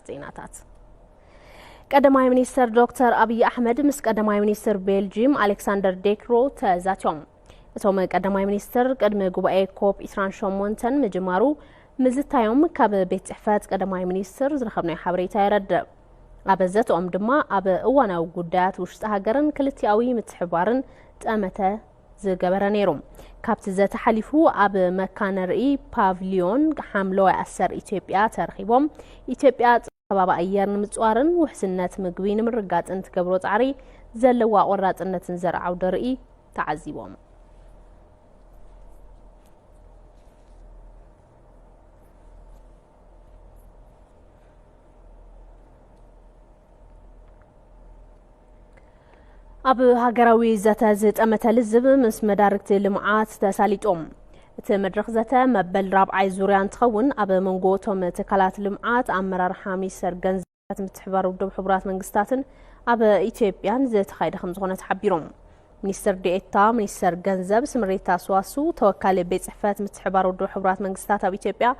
ዜናታት። ቀዳማይ ሚኒስትር ዶክተር ኣብይ ኣሕመድ ምስ ቀዳማይ ሚኒስትር ቤልጂም ኣሌክሳንደር ዴክሮ ተዛትዮም። እቶም ቀዳማይ ሚኒስትር ቅድሚ ጉባኤ ኮፕ ዒስራን ሸሞንተን ምጅማሩ ምዝታዮም ካብ ቤት ጽሕፈት ቀዳማይ ሚኒስትር ዝረኸብናዮ ሓበሬታ የረድእ። ኣብ ዘተኦም ድማ ኣብ እዋናዊ ጉዳያት ውሽጢ ሃገርን ክልቲኣዊ ምትሕብባርን ጠመተ ዝገበረ ነይሩ። ካብቲ ዘተ ሓሊፉ ኣብ መካነ ርኢ ፓቪልዮን ሓምለዋይ ኣሰር ኢትዮጵያ ተረኺቦም ኢትዮጵያ ከባቢ ኣየር ንምጽዋርን ውሕስነት ምግቢ ንምርጋጽን ትገብሮ ጻዕሪ ዘለዋ ቆራጽነትን ዘርኢ ዓውደ ርኢ ተዓዚቦም። ኣብ ሃገራዊ ዘተ ዝጠመተ ልዝብ ምስ መዳርግቲ ልምዓት ተሳሊጦም። እቲ መድረኽ ዘተ መበል ራብዓይ ዙርያ እንትኸውን፣ ኣብ መንጎ እቶም ትካላት ልምዓት ኣመራርሓ ሚኒስቴር ገንዘብ ምትሕብባር ውድብ ሕቡራት መንግስታትን ኣብ ኢትዮጵያን ዝተኻየደ ከም ዝኾነ ተሓቢሮም። ሚኒስትር ዴኤታ ሚኒስቴር ገንዘብ ስምሪታ ስዋሱ፣ ተወካሊ ቤት ጽሕፈት ምትሕብባር ውድብ ሕቡራት መንግስታት ኣብ ኢትዮጵያ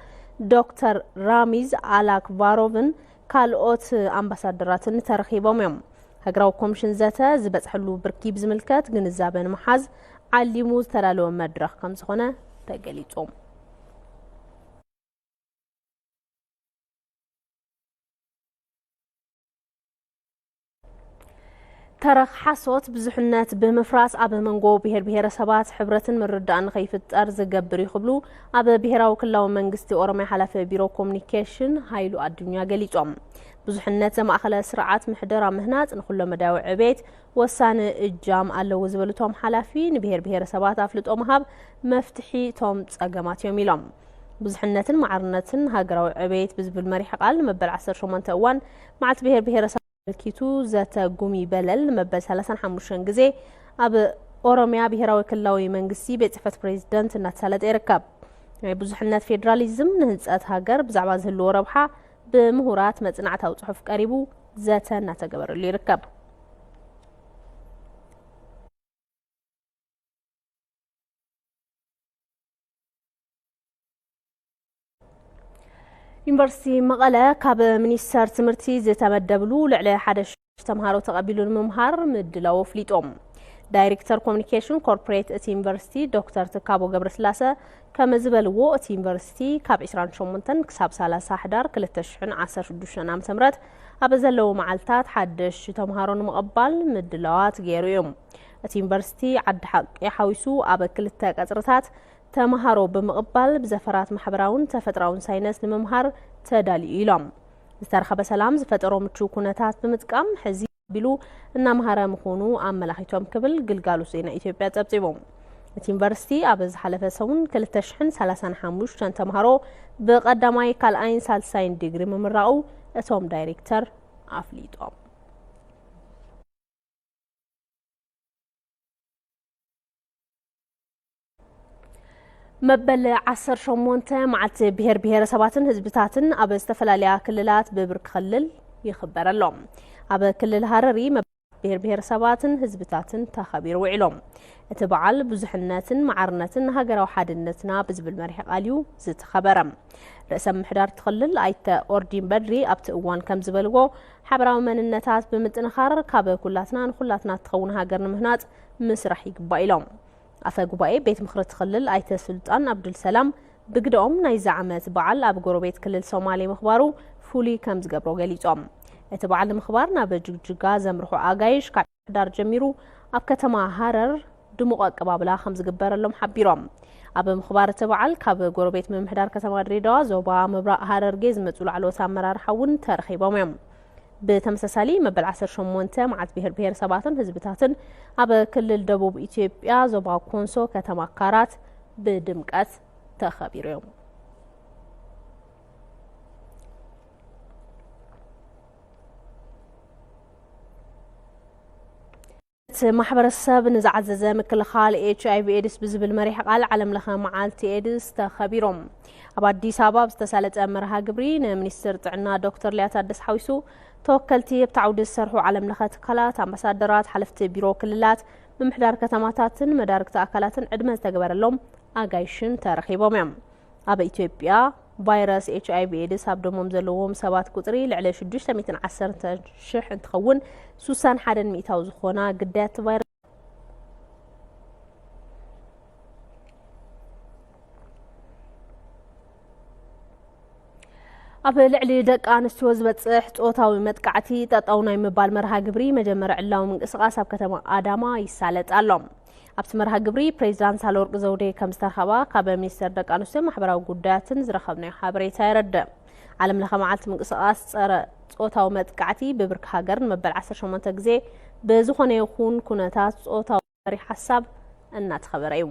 ዶክተር ራሚዝ ኣላክቫሮቭን ካልኦት ኣምባሳደራትን ተረኺቦም እዮም። ሃገራዊ ኮሚሽን ዘተ ዝበጽሐሉ ብርኪ ብዝምልከት ግንዛበ ንምሓዝ ዓሊሙ ዝተዳለወ መድረኽ ከም ዝኾነ ተገሊጹ። ተረኽ ሓሶት ብዙሕነት ብምፍራስ ኣብ መንጎ ብሄር ብሄረሰባት ሕብረትን ምርዳእን ንኸይፍጠር ዝገብር እዩ ክብሉ ኣብ ብሄራዊ ክልላዊ መንግስቲ ኦሮሚያ ሓላፊ ቢሮ ኮሙኒኬሽን ሃይሉ ኣዱኛ ገሊጾም። ብዙሕነት ዘማእኸለ ስርዓት ምሕደራ ምህናጽ ንኹሎ መዳያዊ ዕቤት ወሳኒ እጃም ኣለዎ ዝበሉ እቶም ሓላፊ፣ ንብሄር ብሄረሰባት ኣፍልጦ ምሃብ መፍትሒ እቶም ጸገማት እዮም ኢሎም። ብዙሕነትን ማዕርነትን ሃገራዊ ዕቤት ብዝብል መሪሕ ቃል መበል ዓሰርተ ሸሞንተ እዋን መዓልቲ ብሄር ብሄረሰብ ኣመልኪቱ ዘተ ጉሚ በለል ንመበል ሰላሳን ሓሙሽተን ግዜ ኣብ ኦሮሚያ ብሄራዊ ክልላዊ መንግስቲ ቤት ጽሕፈት ፕሬዚደንት እናተሳለጠ ይርከብ። ናይ ብዙሕነት ፌዴራሊዝም ንህንጸት ሃገር ብዛዕባ ዝህልዎ ረብሓ ብምሁራት መጽናዕታዊ ጽሑፍ ቀሪቡ ዘተ እናተገበረሉ ይርከብ። ዩኒቨርሲቲ መቐለ ካብ ሚኒስቴር ትምህርቲ ዝተመደብሉ ልዕሊ ሓደ ሺሕ ተምሃሮ ተቐቢሉ ንምምሃር ምድላው ኣፍሊጦም። ዳይሬክተር ኮሙኒኬሽን ኮርፖሬት እቲ ዩኒቨርሲቲ ዶክተር ትካቦ ገብረስላሰ ከም ዝበልዎ፣ እቲ ዩኒቨርሲቲ ካብ ዒስራን ሸሞንተን ክሳብ ሰላሳ ሕዳር ክልተ ሽሕን ዓሰርተ ሽዱሽተን ዓመተ ምህረት ኣብ ዘለዉ መዓልታት ሓደሽቲ ተምሃሮ ንምቕባል ምድላዋት ገይሩ እዩ። እቲ ዩኒቨርሲቲ ዓዲ ሓቂ ሓዊሱ ኣብ ክልተ ቀጽርታት ተምሃሮ ብምቕባል ብዘፈራት ማሕበራውን ተፈጥራውን ሳይነስ ንምምሃር ተዳልዩ ኢሎም። ዝተረኸበ ሰላም ዝፈጠሮ ምቹው ኩነታት ብምጥቃም ሕዚ ኣቢሉ እናምሃረ ምዃኑ ኣመላኺቶም ክብል ግልጋሎት ዜና ኢትዮጵያ ጸብጺቦም። እቲ ዩኒቨርሲቲ ኣብ ዝሓለፈ ሰሙን ክልተ ሽሕን ሰላሳን ሓሙሽተን ተምሃሮ ብቐዳማይ፣ ካልኣይን ሳልሳይን ዲግሪ ምምራቑ እቶም ዳይሬክተር ኣፍሊጦም። መበል ዓሰርተ ሸሞንተ መዓልቲ ብሄር ብሄረሰባትን ህዝብታትን ኣብ ዝተፈላለያ ክልላት ብብርኪ ክልል ይኽበር ኣሎ። ኣብ ክልል ሃረሪ መበል ብሄር ብሄረሰባትን ህዝብታትን ተኸቢሩ ውዒሎም። እቲ በዓል ብዙሕነትን ማዕርነትን ሃገራዊ ሓድነትና ብዝብል መሪሕ ቃል እዩ ዝተኸበረ። ርእሰ ምምሕዳር እቲ ክልል ኣይተ ኦርዲን በድሪ ኣብቲ እዋን ከም ዝበልዎ፣ ሓበራዊ መንነታት ብምጥንኻር ካብ ኩላትና ንኹላትና እትኸውን ሃገር ንምህናጽ ምስራሕ ይግባእ ኢሎም። ኣፈ ጉባኤ ቤት ምኽሪ እቲ ክልል ኣይተ ሱልጣን ኣብዱል ሰላም ብግደኦም፣ ናይዚ ዓመት በዓል ኣብ ጎረቤት ክልል ሶማሌ ምኽባሩ ፍሉይ ከም ዝገብሮ ገሊጾም። እቲ በዓል ንምኽባር ናብ ጅግጅጋ ዘምርሑ ኣጋይሽ ካብ ሕዳር ጀሚሩ ኣብ ከተማ ሃረር ድሙቕ ኣቀባብላ ከም ዝግበረሎም ሓቢሮም። ኣብ ምኽባር እቲ በዓል ካብ ጎረቤት ምምሕዳር ከተማ ድሬዳዋ፣ ዞባ ምብራቕ ሃረርጌ ዝመጹ ላዕለዎት ኣመራርሓ እውን ተረኺቦም እዮም። ብተመሳሳሊ መበል ዓሰርተ ሸሞንተ መዓልቲ ብሄር ብሄረሰባትን ህዝብታትን ኣብ ክልል ደቡብ ኢትዮጵያ ዞባ ኮንሶ ከተማ ካራት ብድምቀት ተኸቢሩ እዮም። እቲ ማሕበረሰብ ንዝዓዘዘ ምክልኻል ኤች ኣይ ቪ ኤድስ ብዝብል መሪሕ ቃል ዓለም ለኸ መዓልቲ ኤድስ ተኸቢሮም። ኣብ ኣዲስ ኣበባ ብዝተሳለጠ መርሃ ግብሪ፣ ንሚኒስትር ጥዕና ዶክተር ሊያ ታደሰ ሓዊሱ፣ ተወከልቲ ኣብቲ ዓውዲ ዝሰርሑ ዓለም ለኸ ትካላት፣ ኣምባሳደራት፣ ሓለፍቲ ቢሮ ክልላት፣ ምምሕዳር ከተማታትን መዳርግቲ ኣካላትን ዕድመ ዝተገበረሎም ኣጋይሽን ተረኺቦም እዮም። ኣብ ኢትዮጵያ ቫይረስ ኤች ኣይ ቪ ኤድስ ኣብ ደሞም ዘለዎም ሰባት ቁጽሪ ልዕሊ ሽዱሽተ ሚእትን ዓሰርተ ሽሕ እንትኸውን፣ ሱሳን ሓደን ሚእታዊ ዝኾና ግዳያት ቫይረስ ኣብ ልዕሊ ደቂ ኣንስትዮ ዝበጽሕ ጾታዊ መጥቃዕቲ ጠጠው ናይ ምባል መርሃ ግብሪ መጀመሪ ዕላዊ ምንቅስቓስ ኣብ ከተማ ኣዳማ ይሳለጥ ኣሎ። ኣብቲ መርሃ ግብሪ ፕሬዚዳንት ሳህለወርቅ ዘውዴ ከም ዝተረኸባ ካብ ሚኒስቴር ደቂ ኣንስትዮ ማሕበራዊ ጉዳያትን ዝረኸብናዮ ሓበሬታ የረድእ። ዓለም ለኸ መዓልቲ ምንቅስቓስ ጸረ ጾታዊ መጥቃዕቲ ብብርኪ ሃገር ንመበል ዓሰርተ ሸሞንተ ግዜ ብዝኾነ ይኹን ኩነታት ጾታዊ መሪሕ ሓሳብ እናተኸበረ እዩ።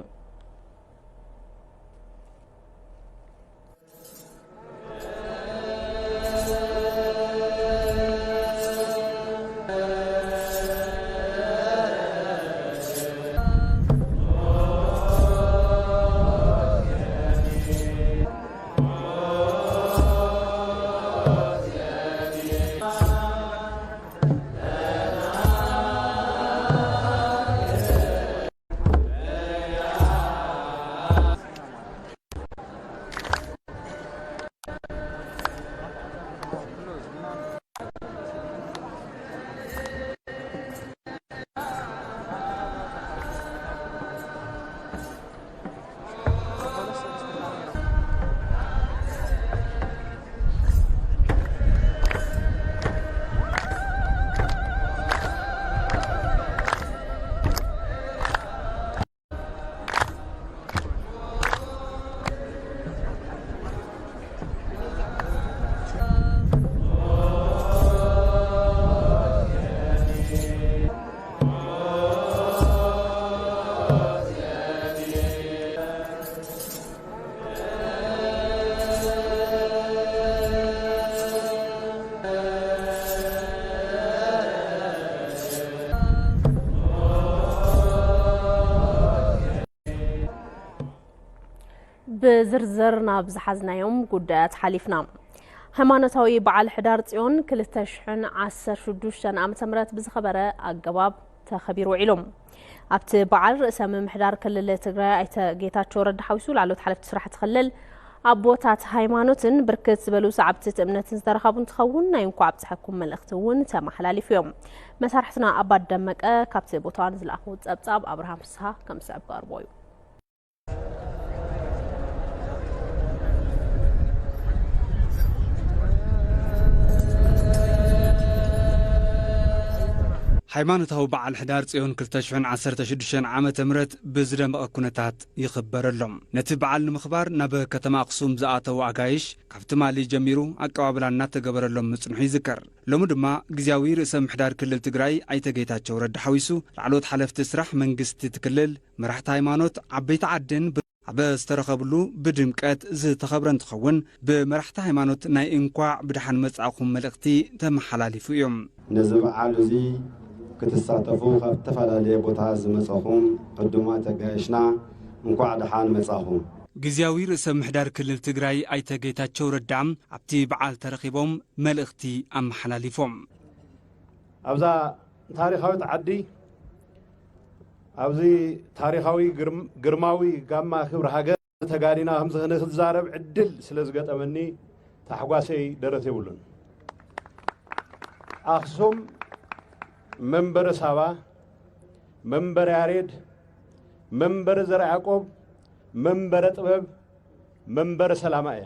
ብዝርዝር ናብ ዝሓዝናዮም ጉዳያት ሓሊፍና። ሃይማኖታዊ በዓል ሕዳር ጽዮን ክልተ ሽሕን ዓሰርተ ሽዱሽተን ዓመተ ምህረት ብዝኸበረ ኣገባብ ተኸቢሩ ውዒሉ። ኣብቲ በዓል ርእሰ ምምሕዳር ክልል ትግራይ ኣይተ ጌታቸው ረዳ ሓዊሱ ላዕለዎት ሓለፍቲ ስራሕቲ ክልል፣ ኣቦታት ሃይማኖትን ብርክት ዝበሉ ሰዓብቲ እቲ እምነትን ዝተረኸቡ እንትኸውን፣ ናይ እንኳዕ ኣብፀሐኩም መልእኽቲ እውን ተመሓላሊፉ እዮም። መሳርሕትና ኣባት ደመቀ ካብቲ ቦታ ንዝለኣኹ ጸብጻብ ኣብርሃም ፍስሃ ከም ዝስዕብ ክቐርቦ እዩ። ሃይማኖታዊ በዓል ሕዳር ጽዮን ክልተ ሽሕን ዓሰርተ ሽዱሽተን ዓመተ ምህረት ብዝደመቐ ኩነታት ይኽበር ኣሎ። ነቲ በዓል ንምኽባር ናብ ከተማ ኣኽሱም ዝኣተዉ ኣጋይሽ ካብ ትማሊ ጀሚሩ ኣቀባብላ እናተገበረሎም ምጽንሑ ይዝከር። ሎሚ ድማ ግዝያዊ ርእሰ ምሕዳር ክልል ትግራይ ኣይተ ጌታቸው ረዳ ሓዊሱ ላዕለዎት ሓለፍቲ ስራሕ መንግስቲ እቲ ክልል፣ መራሕቲ ሃይማኖት፣ ዓበይቲ ዓድን ብ-፣ ኣብ ዝተረኸብሉ ብድምቀት ዝተኸብረ እንትኸውን፣ ብመራሕቲ ሃይማኖት ናይ እንኳዕ ብደሓን መጻእኹም መልእኽቲ ተመሓላሊፉ እዩ። ነዚ በዓል እዚ ክትሳተፉ ካብ ዝተፈላለየ ቦታ ዝመጻኹም ዕዱማት ኣጋይሽና እንኳዕ ደሓን መጻኹም። ግዝያዊ ርእሰ ምሕዳር ክልል ትግራይ ኣይተ ጌታቸው ረዳ ኣብቲ በዓል ተረኺቦም መልእኽቲ ኣመሓላሊፎም። ኣብዛ ታሪኻዊት ዓዲ፣ ኣብዚ ታሪኻዊ ግርም-፣ ግርማዊ ጋማ ክብሪ ሃገር ተጋዲና ከምዚ ንክዛረብ ዕድል ስለ ዝገጠመኒ ታሕጓሰይ ደረት የብሉን። ኣኽሱም መንበረ ሳባ፣ መንበረ ያሬድ፣ መንበረ ዘርዓ ያዕቆብ፣ መንበረ ጥበብ፣ መንበረ ሰላማ እያ።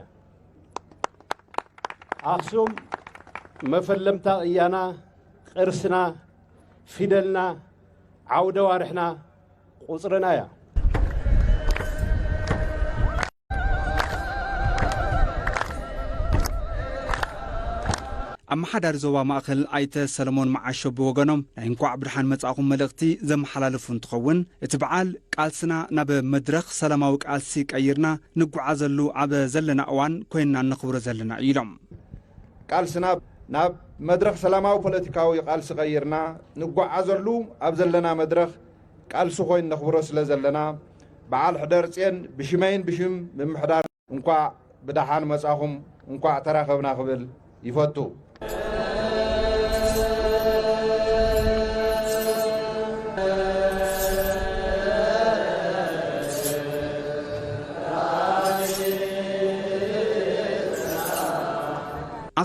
ኣኽሱም መፈለምታ ቅያና፣ ቅርስና፣ ፊደልና፣ ዓውደ ዋርሕና፣ ቁጽርና እያ። ኣመሓዳሪ ዞባ ማእኸል ኣይተ ሰለሞን መዓሾ ብወገኖም ናይ እንኳዕ ብደሓን መጻእኹም መልእኽቲ ዘመሓላለፉ እንትኸውን፣ እቲ በዓል ቃልስና ናብ መድረኽ ሰላማዊ ቃልሲ ቀይርና ንጓዓዘሉ ኣብ ዘለና እዋን ኮይንና እነኽብሮ ዘለና እዩ ኢሎም። ቃልስና ናብ መድረኽ ሰላማዊ ፖለቲካዊ ቃልሲ ቀይርና ንጓዓዘሉ ኣብ ዘለና መድረኽ ቃልሲ ኮይኑ ነኽብሮ ስለ ዘለና፣ በዓል ሕደር ጽዮን ብሽመይን ብሽም ምምሕዳር እንኳዕ ብደሓን መጻኹም፣ እንኳዕ ተራኸብና ክብል ይፈቱ።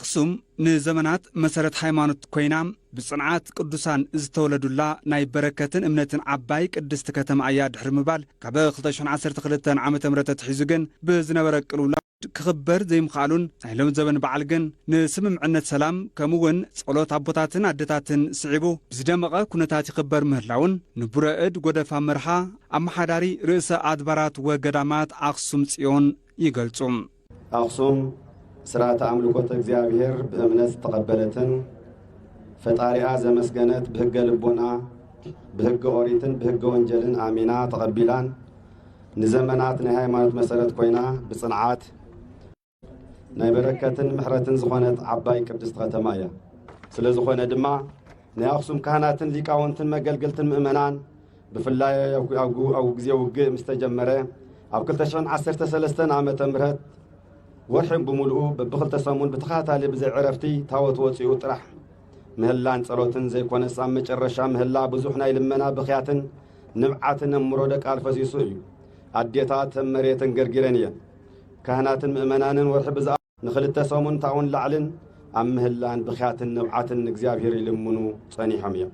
ኣኽሱም ንዘመናት መሰረት ሃይማኖት ኮይና፣ ብጽንዓት ቅዱሳን ዝተወለዱላ ናይ በረከትን እምነትን ዓባይ ቅድስቲ ከተማ እያ ድሕሪ ምባል፣ ካብ ክልተ ሽሕን ዓሰርተ ክልተን ዓመተ ምህረት ኣትሒዙ ግን ብዝነበረ ቅልውላው ክኽበር ዘይምኽኣሉን፣ ናይ ሎሚ ዘበን በዓል ግን ንስምምዕነት ሰላም፣ ከምኡ እውን ጸሎት ኣቦታትን ኣደታትን ስዒቡ ብዝደመቐ ኩነታት ይኽበር ምህላውን ንቡረ እድ ጎደፋ መርሃ፣ ኣመሓዳሪ ርእሰ ኣድባራት ወገዳማት ኣኽሱም ጽዮን ይገልጹ። ኣኽሱም ስርዓተ ኣምልኮተ እግዚኣብሔር ብእምነት ዝተቐበለትን ፈጣሪኣ ዘመስገነት፣ ብሕገ ልቦና፣ ብሕገ ኦሪትን ብሕገ ወንጀልን ኣሚና ተቐቢላን፣ ንዘመናት ናይ ሃይማኖት መሰረት ኮይና ብጽንዓት ናይ በረከትን ምሕረትን ዝኾነት ዓባይ ቅድስቲ ከተማ እያ። ስለ ዝኾነ ድማ ናይ ኣኽሱም ካህናትን ሊቃውንትን መገልገልትን ምእመናን፣ ብፍላይ ኣብ፣ ኣብ፣ ኣብ ግዜ ውግእ ምስ ተጀመረ ኣብ ክልተ ሽሕን ዓሰርተ ሰለስተን ዓመተ ምህረት ወርሒ ብምሉኡ በብክልተ ሰሙን ብተኸታታሊ ብዘይ ዕረፍቲ ታቦት ወፂኡ ጥራሕ ምህላን ጸሎትን ዘይኮነስ፣ ኣብ መጨረሻ ምህላ ብዙሕ ናይ ልመና ብኽያትን ንብዓትን እምሮ ደቃል ፈሲሱ እዩ። ኣዴታት ኣብ መሬት እንገርጊረን እየን። ካህናትን ምእመናንን ወርሒ ብዝኣ ንኽልተ ሰሙን ታውን ላዕልን ኣብ ምህላን ብኽያትን ንብዓትን ንእግዚኣብሔር ይልምኑ ጸኒሖም እዮም።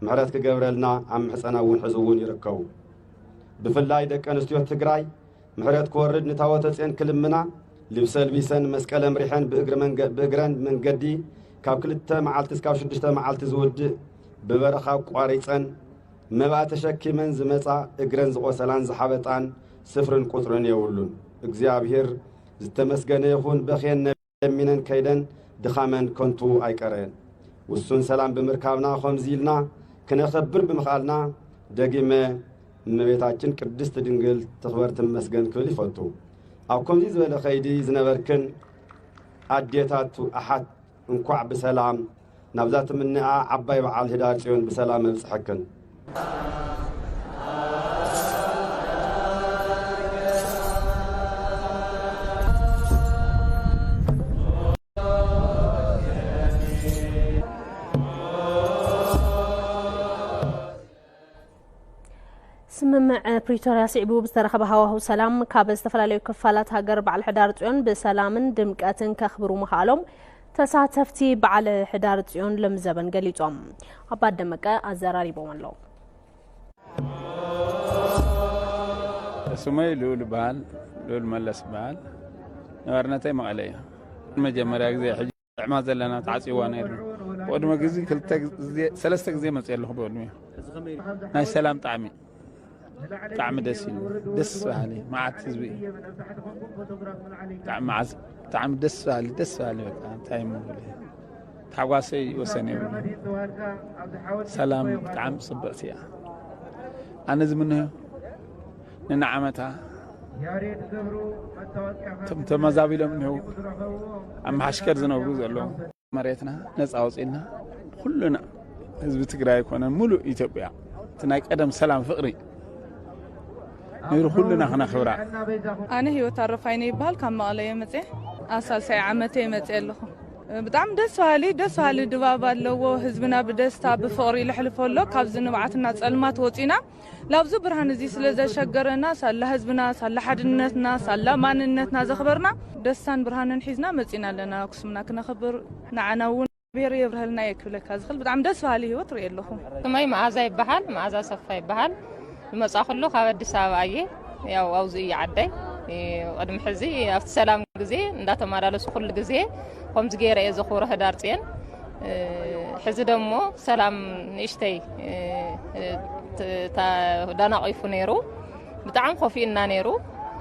ምሕረት ክገብረልና ኣብ ምሕጸና እውን ሕዚ እውን ይርከቡ። ብፍላይ ደቂ ኣንስትዮ ትግራይ ምሕረት ክወርድ ንታቦተ ጽዮን ክልምና ልብሰ ልቢሰን መስቀል ኣምሪሐን ብእግሪ መንገ-፣ ብእግረን መንገዲ ካብ ክልተ መዓልቲ እስካብ ሽዱሽተ መዓልቲ ዝውድእ ብበረኻ ኣቋሪጸን መባእ ተሸኪመን ዝመጻ፣ እግረን ዝቖሰላን ዝሓበጣን ስፍርን ቁጽርን የብሉን። እግዚኣብሔር ዝተመስገነ ይኹን። በኽየን ለሚነን ከይደን ድኻመን ከንቱ ኣይቀረን። ውሱን ሰላም ብምርካብና ከምዚ ኢልና ክነኸብር ብምኽኣልና ደጊመ እመቤታችን ቅድስት ድንግል ትኽበር ትመስገን ክብል ይፈቱ። ኣብ ከምዚ ዝበለ ከይዲ ዝነበርክን ኣዴታት ኣሓት እንኳዕ ብሰላም ናብዛ ትምንኣ ዓባይ በዓል ህዳር ጽዮን ብሰላም ኣብጽሐክን። ስምምዕ ፕሪቶርያ ስዒቡ ብዝተረኸበ ሃዋህው ሰላም፣ ካብ ዝተፈላለዩ ክፋላት ሃገር በዓል ሕዳር ጽዮን ብሰላምን ድምቀትን ከኽብሩ ምኽኣሎም ተሳተፍቲ በዓል ሕዳር ጽዮን ሎሚ ዘበን ገሊጾም። ኣባ ደመቀ ኣዘራሪቦም ኣለዉ። ስመይ ልኡል ይበሃል፣ ልኡል መለስ ይበሃል። ነባርነተይ መቐለ እዩ። መጀመርያ ግዜ ሕጂ ጥዕማ ዘለና ተዓጽዋ ነይሩ። ብቅድሚ ግዜ ክልተ ግዜ፣ ሰለስተ ግዜ መጽእ ኣለኹ ብቅድሚ። ናይ ሰላም ጣዕሚ፣ ጣዕሚ ደስ ኢሉ፣ ደስ በሃሊ፣ መዓት ህዝቢ እዩ። ጣዕሚ መዓዝ፣ ጣዕሚ ደስ በሃሊ፣ ደስ በሃሊ በቃ፣ እንታይ እሞ ብለ። ታሕጓሰይ ወሰን የብሉ። ሰላም ብጣዕሚ ጽብቕቲ እያ። ኣነ ዝምነዮ ንናዓመታ እቶም ተመዛቢሎም እኒው ኣብ መሓሽከር ዝነብሩ ዘለዉ መሬትና ነፃ ኣውፂእና ኩሉና ህዝቢ ትግራይ ኣይኮነን ሙሉእ ኢትዮጵያ እቲ ናይ ቀደም ሰላም ፍቕሪ ነይሩ ኩልና ክነኽብራ። ኣነ ህይወት ኣረፋይነ ይበሃል። ካብ መቐለ እየ መፅየ። ኣብ ሳልሳይ ዓመተ እየ መፅየ ኣለኹ። ብጣዕሚ ደስ በሃሊ፣ ደስ በሃሊ ድባብ ኣለዎ። ህዝብና ብደስታ ብፍቕሪ ይልሕልፎ ኣሎ። ካብዚ ንብዓትና ፀልማት ወፂና ናብዚ ብርሃን እዚ ስለ ዘሸገረና ሳላ ህዝብና፣ ሳላ ሓድነትና፣ ሳላ ማንነትና ዘኽበርና ደስታን ብርሃንን ሒዝና መፂና ኣለና። ኣክሱምና ክነኽብር ንዓና እውን ብሔር የብርሃልና እየ ክብለካ ዝኽእል። ብጣዕሚ ደስ በሃሊ ህይወት ርኢ ኣለኹ። ስመይ መኣዛ ይበሃል፣ መኣዛ ሰፋ ይበሃል። ዝመጻኹሉ ካብ ኣዲስ ኣበባ እየ። ያው ኣብዚ እዩ ዓደይ። ቅድሚ ሕዚ ኣብቲ ሰላም ግዜ እንዳተመላለሱ ኩሉ ግዜ ከምዚ ገይረ እየ ዘኽብሮ ህዳር ጽየን። ሕዚ ደሞ ሰላም ንእሽተይ ዳናቒፉ ነይሩ። ብጣዕሚ ኮፊእና ነይሩ።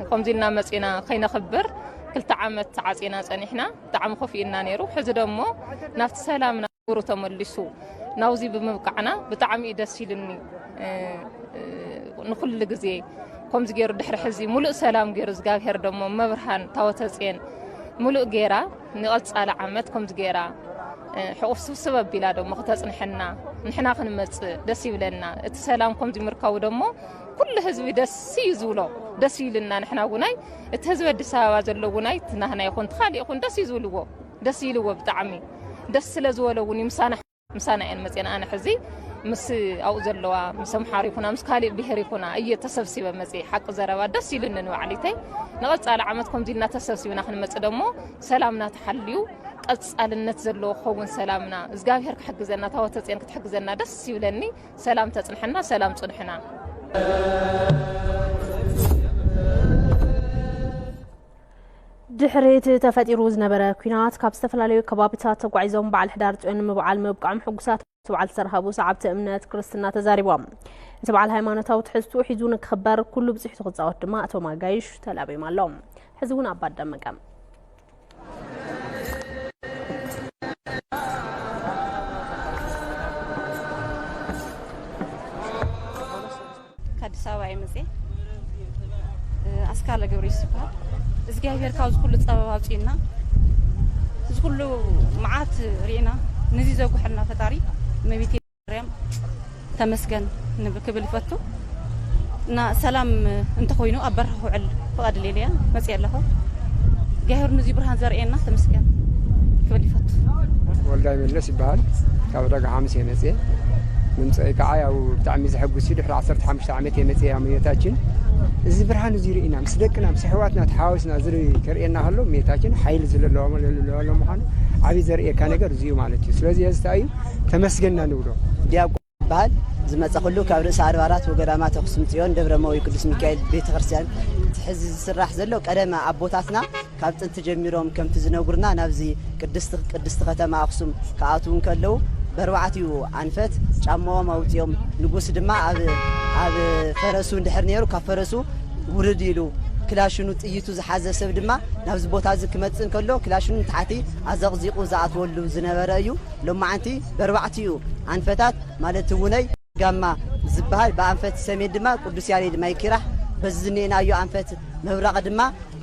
ከምዚ ኢልና መጺና ከይነኽብር ክልተ ዓመት ተዓጺና ጸኒሕና። ብጣዕሚ ኮፊእና ነይሩ። ሕዚ ደሞ ናብቲ ሰላም ናብሩ ተመሊሱ ናብዚ ብምብቃዕና ብጣዕሚ እዩ ደስ ኢሉኒ። ንኩሉ ግዜ ከምዚ ገይሩ ድሕሪ ሕዚ ሙሉእ ሰላም ገይሩ እግዚኣብሄር ደሞ መብርሃን ታወተ ጽየን ሙሉእ ገይራ ንቐጻሊ ዓመት ከምዚ ገይራ ሕቑፍ ስብስብ ኣቢላ ደሞ ክተጽንሐና ንሕና ክንመጽእ ደስ ይብለና። እቲ ሰላም ከምዚ ምርካቡ ደሞ ኩሉ ህዝቢ ደስ እዩ ዝብሎ። ደስ ኢሉና ንሕና እውናይ እቲ ህዝቢ ኣዲስ ኣበባ ዘሎ እውናይ እቲ ናህና ይኹን እቲ ካሊእ ይኹን ደስ እዩ ዝብልዎ። ደስ ኢልዎ ብጣዕሚ ደስ ስለ ዝበሎ እውን እዩ ምሳና ምሳና እየን መፅየን። ኣነ ሕዚ ምስ ኣብኡ ዘለዋ ምስ ኣምሓሩ ይኹና ምስ ካሊእ ብሄር ይኹና እየ ተሰብሲበ መፅየ። ሓቂ ዘረባ ደስ ኢሉኒ ንባዕሊተይ። ንቐፃሊ ዓመት ከምዚ ኢልና ተሰብሲብና ክንመፅእ ደሞ ሰላምና ተሓልዩ ቀጻልነት ዘለዎ ክኸውን ሰላምና። እግዚኣብሔር ክሕግዘና፣ ታቦተ ጽዮን ክትሕግዘና ደስ ይብለኒ። ሰላም ተጽንሐና፣ ሰላም ጽንሑና። ድሕሪ እቲ ተፈጢሩ ዝነበረ ኲናት ካብ ዝተፈላለዩ ከባቢታት ተጓዒዞም በዓል ሕዳር ጽዮን ንምብዓል ምብቃዖም ሕጉሳት። በዓል ዝተረኸቡ ሰዓብቲ እምነት ክርስትና ተዛሪቦም። እቲ በዓል ሃይማኖታዊ ትሕዝትኡ ሒዙ ንክኽበር ኩሉ ብፅሒቱ ክፃወት ድማ እቶም ኣጋይሽ ተላብዮም ኣለዉ። ሕዚ እውን ኣባ ደመቀ። ከኣዲስ ኣበባ እየ መፅየ። ኣስካለ ገብረየሱስ ይበሃል። እግዚኣብሔር ካብዚ ኩሉ ፀበባ ኣውፅኡና፣ እዚ ኩሉ መዓት ርኢና፣ ነዚ ዘጉሐልና ፈጣሪ እመቤቴ ማርያም ተመስገን ንብ- ክብል ይፈቱ። እና ሰላም እንተኾይኑ ኣብ በረኻ ክውዕል ፍቓድ ሌለያ መፅየ ኣለኹ። እግዚኣብሔር ነዚ ብርሃን ዘርእየና ተመስገን ክብል ይፈቱ። ወልዳይ መለስ ይበሃል። ካብ ዕዳጋ ሓሙስ እየ መፅየ። ምምፀኢ ከዓ ያው ብጣዕሚ ዘሐጉስ እዩ። ድሕሪ ዓሰርተ ሓሙሽተ ዓመት እየ መፅየ ኣብ እመቤታችን። እዚ ብርሃን እዚ ርኢና ምስ ደቅና ምስ ኣሕዋትና ተሓዋዊስና ዝርኢ ከርእየና ከሎ እመቤታችን ሓይሊ ዝለለዋ ለለዋ ምዃኑ ዓብዪ ዘርእየካ ነገር እዚ እዩ ማለት እዩ። ስለዚ እዚ እንታይ እዩ ተመስገና ንብሎ። ዲያቆን ይበሃል። ዝመፀ ኩሉ ካብ ርእሰ ኣድባራት ወገዳማት ኣኽሱም ፅዮን ደብረ መዊ ቅዱስ ሚካኤል ቤተ ክርስቲያን እቲ ሕዚ ዝስራሕ ዘሎ ቀደመ ኣቦታትና ካብ ጥንቲ ጀሚሮም ከምቲ ዝነግሩና ናብዚ ቅድስቲ ቅድስቲ ከተማ ኣኽሱም ክኣትዉ እንከለዉ በርባዕቲኡ ኣንፈት ጫማኦም ኣውፂኦም ንጉስ ድማ ኣብ ኣብ ፈረሱ እንድሕር ነይሩ ካብ ፈረሱ ውርድ ኢሉ ክላሽኑ ጥይቱ ዝሓዘ ሰብ ድማ ናብዚ ቦታ እዚ ክመፅእ እንከሎ ክላሽኑ ንታሕቲ ኣዘቕዚቑ ዝኣትወሉ ዝነበረ እዩ። ሎማዓንቲ በርባዕቲኡ ኣንፈታት ማለት እውነይ ጋማ ዝበሃል ብኣንፈት ሰሜን ድማ ቅዱስ ያሬድ ማይ ኪራሕ በዚ ዝኔናዮ ኣንፈት ምብራቕ ድማ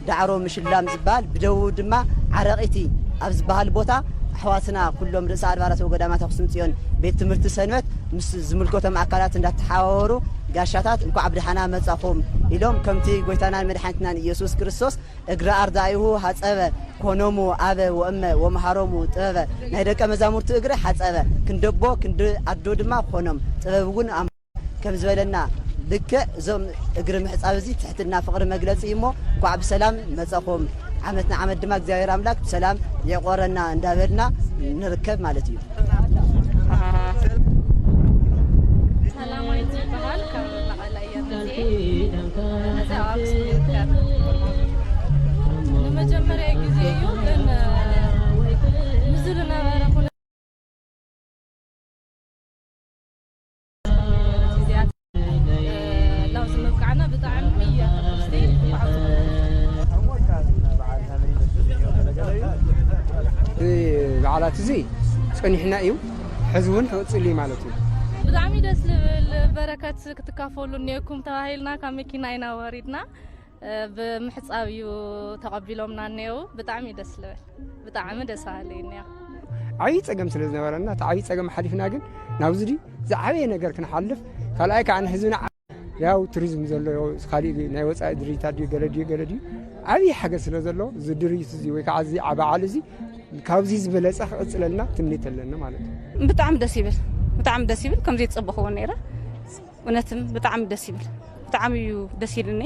ዳዕሮ ምሽላም ዝበሃል ብደቡብ ድማ ዓረቒቲ ኣብ ዝበሃል ቦታ ኣሕዋትና ኩሎም ርእሰ ኣድባራት ወገዳማት ኣኽሱም ፅዮን ቤት ትምህርቲ ሰንበት ምስ ዝምልከቶም ኣካላት እንዳተሓዋወሩ ጋሻታት እንኳዕ ብደሓና መጻኹም ኢሎም ከምቲ ጎይታናን መድሓኒትናን ኢየሱስ ክርስቶስ እግረ ኣርዳኢሁ ሐጸበ ኮኖሙ ኣበ ወእመ ወመሃሮሙ ጥበበ ናይ ደቀ መዛሙርቱ እግሪ ሐጸበ ክንደቦ ክንዲ ኣዶ ድማ ኮኖም ጥበብ እውን ኣም ከም ዝበለና ልክዕ እዞም እግሪ ምሕጻብ እዚ ትሕትና ፍቕሪ መግለጺ እዩ እሞ እንኳዕ ብሰላም መጸኹም ዓመት ንዓመት ድማ እግዚኣብሔር ኣምላክ ብሰላም የዕቆረና እንዳበልና ንርከብ ማለት እዩ። ሰላማዊት ይበሃል ካብ መቐለ እየ መፅእ። እዚ ኣብ ኣክሱም ይርከብ። ንመጀመርያ ግዜ እዩ ግን ምስዚ ዝነበረ ኩነ ላውዚ ምብቃዕና ብጣዕሚ እየ ሕጉስቲ። እዚ በዓላት እዚ ፀኒሕና እዩ፣ ሕዚ እውን ክቕፅል እዩ ማለት እዩ። ብጣዕሚ ደስ ዝብል በረከት ክትካፈሉ እኒኦኩም ተባሂልና ካብ መኪና ኢና ወሪድና። ብምሕፃብ እዩ ተቐቢሎምና እኒአው። ብጣዕሚ እዩ ደስ ዝብል፣ ብጣዕሚ ደስ በሃሊ እዩ እኒኦ። ዓብዪ ፀገም ስለ ዝነበረና እቲ ዓብዪ ፀገም ሓሊፍና ግን ናብዚ ድዩ ዝዓበየ ነገር ክንሓልፍ ካልኣይ ከዓ ንህዝብና ያው ቱሪዝም ዘሎ ካሊእ ናይ ወፃኢ ድርጅታት ድዩ ገለ ድዩ ገለ ድዩ ዓብዪ ሓገዝ ስለ ዘሎ እዚ ድርጅት እዚ ወይ ከዓ እዚ በዓል እዚ ካብዚ ዝበለፀ ክቕፅለልና ትምኒት ኣለኒ ማለት እዩ። ብጣዕሚ ደስ ይብል፣ ብጣዕሚ ደስ ይብል። ከምዚ የተፀበኽዎ ነይረ። እውነትም ብጣዕሚ ደስ ይብል፣ ብጣዕሚ እዩ ደስ ይልኒ።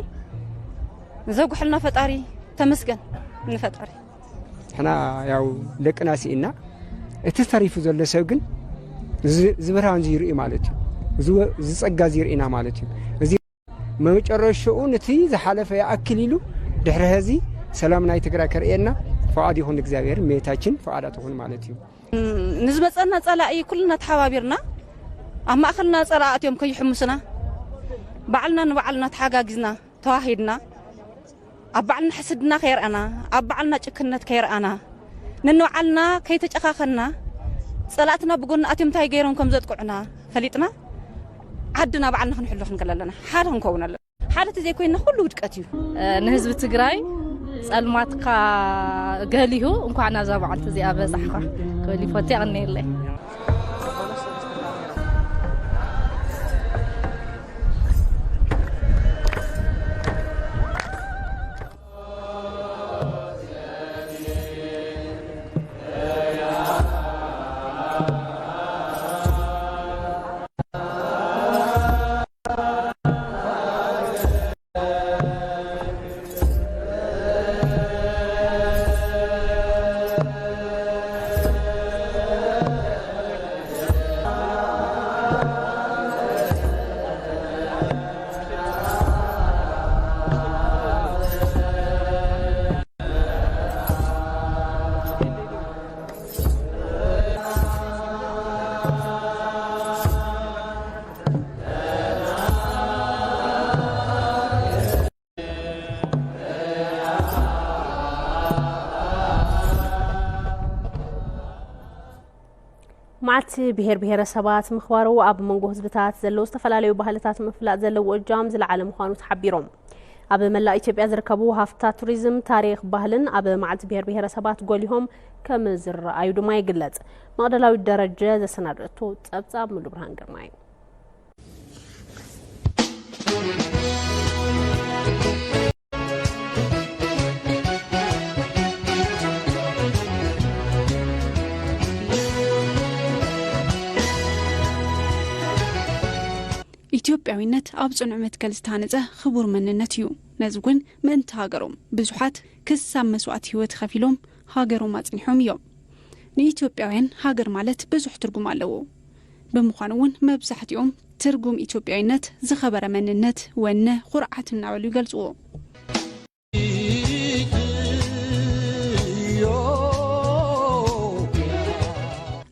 ዘጉሕልና ፈጣሪ ተመስገን ንፈጣሪ። ንሕና ያው ደቅና ስኢና እቲ ተሪፉ ዘሎ ሰብ ግን እዚ ብርሃን እዚ ይርኢ ማለት እዩ። እዚ ጸጋ እዚ ይርኢና ማለት እዩ። እዚ መጨረሻኡ ነቲ ዝሓለፈ ይኣክል ኢሉ ድሕሪ ሕዚ ሰላም ናይ ትግራይ ከርእየና ፍቓድ ይኹን እግዚኣብሔር፣ እመቤታችን ፍቓዳ ትኹን ማለት እዩ። ንዝመፀና ፀላኢ ኩልና ተሓባቢርና ኣብ ማእኸልና ፀላኢ ኣትዮም ከይሕምሱና ባዕልና ንባዕልና ተሓጋጊዝና ተዋሂድና ኣብ ባዕልና ሕስድና ከይርኣና ኣብ ባዕልና ጭክነት ከይርኣና ነንባዕልና ከይተጨኻኸና ፀላእትና ብጎኒ ኣትዮም እንታይ ገይሮም ከም ዘጥቅዑና ፈሊጥና ዓድና ባዕልና ክንሕሉ ክንክእል ኣለና። ሓደ ክንከውን ኣለና። ሓደ ተዘይኮይንና ኩሉ ውድቀት እዩ። ንህዝቢ ትግራይ ፀልማትካ ገሊሁ እንኳዕ ናብዛ በዓልቲ እዚኣ በፃሕኻ ክብል ይፈቱ። የቐንየለይ። መዓልቲ ብሄር ብሄረሰባት ምኽባሩ ኣብ መንጎ ህዝብታት ዘለዉ ዝተፈላለዩ ባህልታት ምፍላጥ ዘለዎ እጃም ዝለዓለ ምዃኑ ተሓቢሮም። ኣብ መላእ ኢትዮጵያ ዝርከቡ ሃፍትታት ቱሪዝም፣ ታሪኽ፣ ባህልን ኣብ መዓልቲ ብሄር ብሄረሰባት ጎሊሆም ከም ዝረኣዩ ድማ ይግለጽ። መቕደላዊት ደረጀ ዘሰናደቶ ጸብጻብ ሙሉ ብርሃን ግርማይ። ኢትዮጵያዊነት ኣብ ጽኑዕ መትከል ዝተሃነጸ ክቡር መንነት እዩ። ነዚ እውን ምእንቲ ሃገሮም ብዙሓት ክሳብ መስዋእቲ ህይወት ከፊሎም ሃገሮም ኣጽኒሖም እዮም። ንኢትዮጵያውያን ሃገር ማለት ብዙሕ ትርጉም ኣለዎ። ብምዃኑ እውን መብዛሕትኦም ትርጉም ኢትዮጵያዊነት ዝኸበረ መንነት፣ ወነ፣ ኩርዓት እናበሉ ይገልጽዎ።